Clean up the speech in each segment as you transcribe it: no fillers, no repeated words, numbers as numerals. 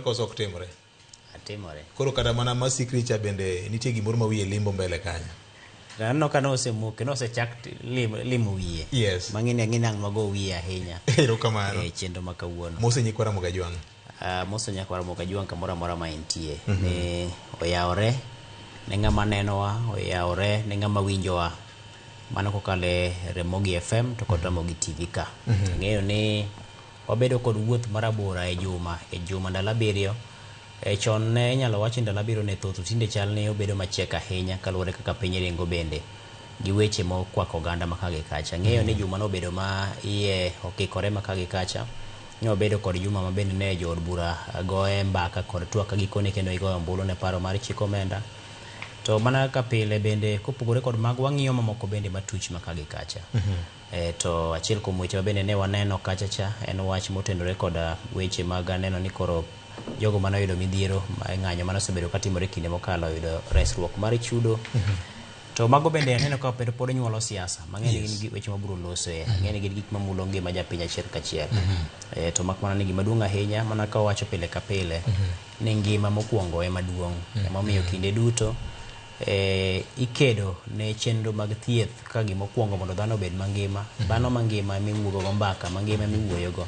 Koso ok timre? Timore. Koro kata mana masikri cha bende nitie gimoro ma wiye limbo mbele kanyo. Aneno ka nosemuke, nosechak limo wiye. Yes. Mang'eni ang'eni ang' mago wiye ahinya. Erokamano. E chenro ma kawuono. Mose nyikwa Ramogi Ajwang'. Mose nyakwa Ramogi Ajwang' kamoro amora ma entie. Ni oyawore ne ng'ama nenowa, oyawore ne ng'ama winjowa. Mano kokalo e Ramogi FM to kod Ramogi TV ka. Ang'eyo ni wabedo kod wuoth marabora e juma, e juma ndalo 7. E chon ne inyalo wach ni ndalo 7 ne thoth, to tinde chal ni obedo machiek ahinya kaluwore kaka piny ringo bende gi weche mokwako oganda ma ka gi kacha. Ang'eyo ni juma nobedo ma iye okikore ma ka gi kacha. Ne wabedo kod juma ma bende ne jood bura goye mbaka kod twak ka gikone kendo igoyo ombulu ne paro mar chik omenda. To mana kaka pile bende kopogore kod mago wang'iyo mamoko bende matuch ma ka gi kacha. To achiel kuom weche ma bende ne waneno kacha cha en wach motenore kod weche mag neno ni koro jogo mane oyudo midhiero e ng'anyo mane osebedo katimore kinde mokalo oyudo resruok mar chudo. To mago bende aneno ka pod nyuolo siasa. Mang'eny gin weche mabiro losoe. Ang'eyo ni gin gik mamulo ngima japiny achiel kachiel. To mak mana ni gima duong' ahinya mana ka wawacho pile ka pile ni ngima mokwongo ema duong'. Emomiyo kinde duto ikedo ne chenro mag thieth ka gimokwongo mondo dhano obed mangima. Dhano mangima emiwuogo mbaka, mangima emiwuoyogo.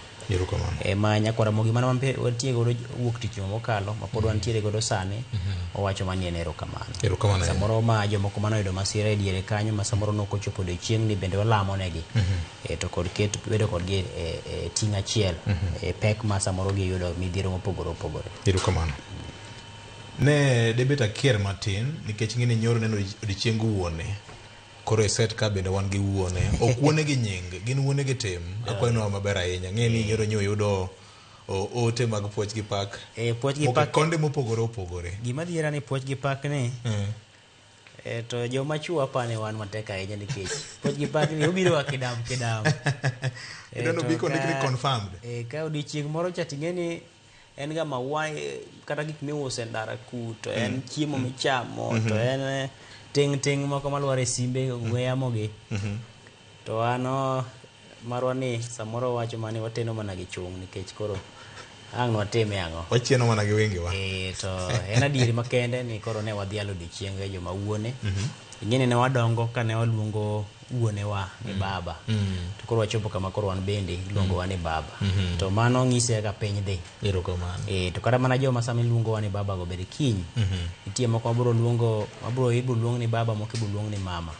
Ma nyakwar Ramogi mane wantie godo wuok tich mokalo ma pod wantiere godo sani owacho mani en erokamano. Samoro ma jomoko mane oyudo masira e diere kanyo ma samoro nok ochopo odiochieng'ni bende walamo negi. To kod ket bedo kodgi e ting' achiel e pek ma samoro giyudo midhiero mopogore opogore. Erokamano. Ne debet akier matin nikech ng'eni nyoro neno odiochieng wuone. Koro e set ka bende wan gi wuone. Ok wuone gi nying, gin wuone gi tim. Akwayo nwa maber ahinya. Ng'e ni nyoro nyo yudo ote mag puoch gi pak. Puoch gi pak. Konde mopogore opogore. Gima dhiera ni puoch gi pak ni. To joma chuo apani wan matek ahinya nikech puoch gi pak ni obiro wa kidam kidam. Idwaro bi kondik ni confirmed. Ka odiochieng' moro cha ting'e ni en ga maua kata gik miuso e ndara ku to en chiemo michamo to en ting' ting' moko malwar e simbe ong'we yamo gi. To ano marwa ni samoro wacho mani wateno mana gi chung' nikech koro ang' nwatime ang'o. Wachieno mana gi wengewa. To en adieri makende ni koro ne wadhialo odiochienge joma wuone. Ing'e ni ne wadongo ka ne waluongo wuonewa ni baba. To koro wachopo kama koro wan bende iluongowa ni baba. To mano ng'isi kaka piny dhi. To kata mana joma sama iluongowa ni baba go bende kiny. Nitie moko mabiro luongo, mabiro ibiro luong ni baba, moko ibiro luong ni mama.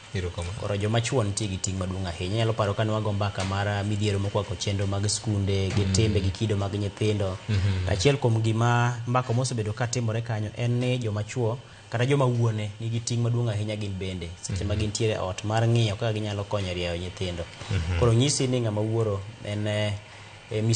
Koro joma chuo nitie gi ting' maduong' ahinya. Inyalo paro kane wago mbaka mar midhiero mokwako chenro mag skunde, gi timbe gi kido mag nyithindo. Achiel kuom gima mbaka mosebedo katimore kanyo en ni joma chuo kata joma wuone nigi ting' maduong' ahinya gin bende seche ma gintiere e ot mar ng'iyo kaka ginyalo konyo rieyo nyithindo. Koro nyisi ni ng'ama wuoro en